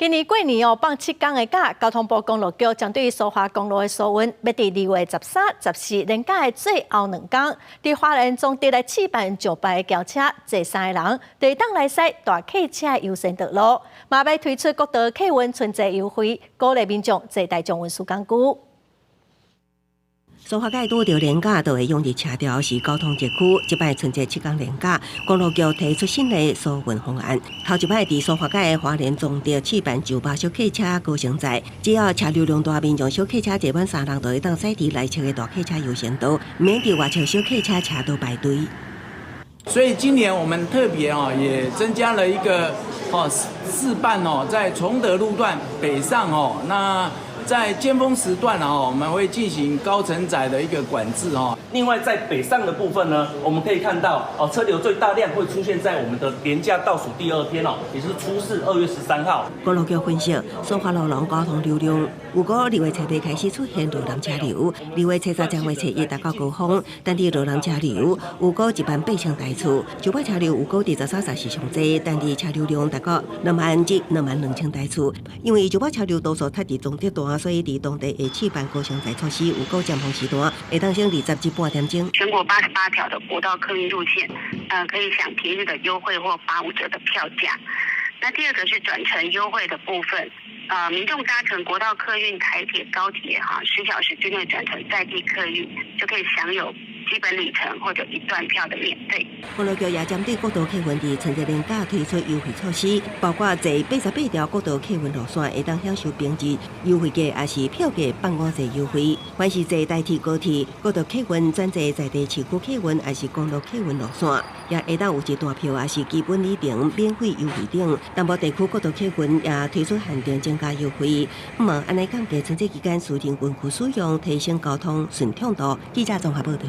今年過年哦，放7天的假，交通部公路局針對蘇花公路的疏運，欲佇2月13、14連假的最後2天，佇花蓮彰德來試辦上百的轎車，坐三個人，就會當來駛大客車優先道路，嘛欲推出國道客運春節優惠，鼓勵民眾坐大眾運輸工具。蘇花改拄著連假就會湧入車潮，是交通熱區。這擺春節七天連假，公路局提出新的疏運方案。頭一擺佇蘇花改的花蓮彰德試辦上百小客車高承載，只要車流量大，民眾小客車坐滿三人就會當駛佇內側的大客車優先道，免佇外側小客車車道排隊。所以今年我們特別哦，也增加了一個哦試辦哦，在崇德路段北上哦，那在尖峰時段哦，我們會進行高承載的一個管制哦。另外，在北上的部分呢，我們可以看到哦，車流最大量會出現在我們的連假倒數第二天哦，也就是初四2月13號。公路局分析，蘇花路廊交通流量，如果2月初八開始出現羅南車流，2月初十、正月初一達到高峰，但佇羅南車流預估18,000台次，上百車流預估佇13、14上濟，單日車流量達到20,000至22,000台次。因為上百車流多數塞佇彰德段，所以佇當地會試辦高承載措施，預估尖峰時段會當省20至半點鐘。全國88條的國道客運路線，可以享平日的優惠或85折的票價。那第二個是轉乘優惠的部分，民眾搭乘國道客運、台鐵、高鐵，哈，10小時之內轉乘在地客運，就可以享有基本里程或者一段票的免費。公路局也針對國道客運佇春節連假推出優惠措施，包括坐88條國道客運路線會當享受平日優惠價，抑是票價半五折優惠。凡是坐台鐵、高鐵、國道客運轉坐在地市區客運，抑是公路客運路線，也會當有一段票，抑是基本里程免費優惠等。南部地區國道客運也推出限定增加優惠，毋過按呢降低春節期間私人運具使用，提升交通順暢度。記者綜合報道。